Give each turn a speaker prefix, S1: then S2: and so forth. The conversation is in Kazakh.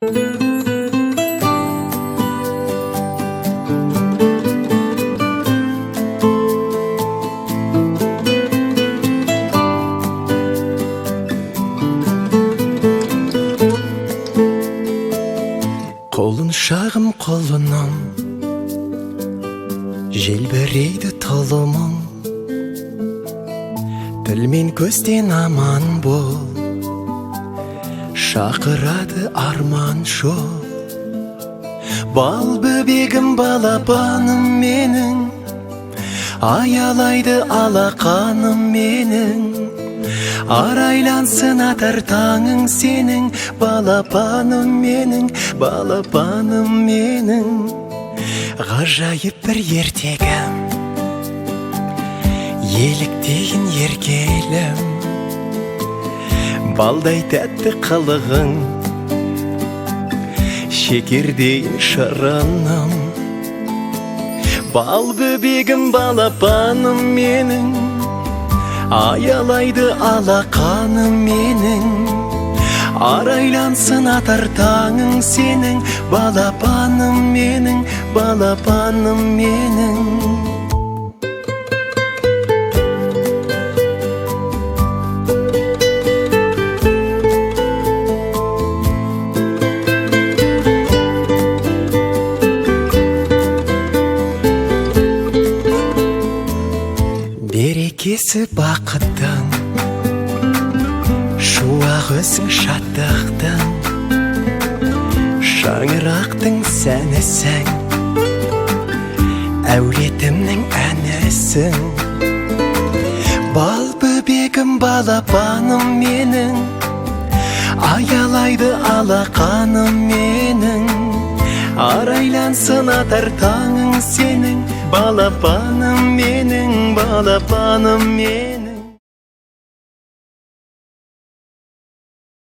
S1: Құлыншағым құлыным, желбірейді тұлымың, тіл мен көзден аман бол, шақырады арман жол. Бал бөбегім, балапаным менің, аялайды алақаным менің. Арайлансын атар таңың сенің, балапаным менің, балапаным менің. Ғажайып бір ертегім, еліктейін еркелім, балдай тәтті қылығың, шекердейін шырыным. Бал бөбегім, балапаным менің, аялайды алақаным менің. Арайлансын атар таңың сенің, балапаным менің, балапаным менің. Берекесі бақыттың, шуақ өзің шаттықтың, шаңырақтың сәнісің, әулетімнің әнісің. Бал бөбегім, балапаным менің, аялайды алақаным менің. Арайлансын атар таңың сенің, балапаным менің, балапаным менің.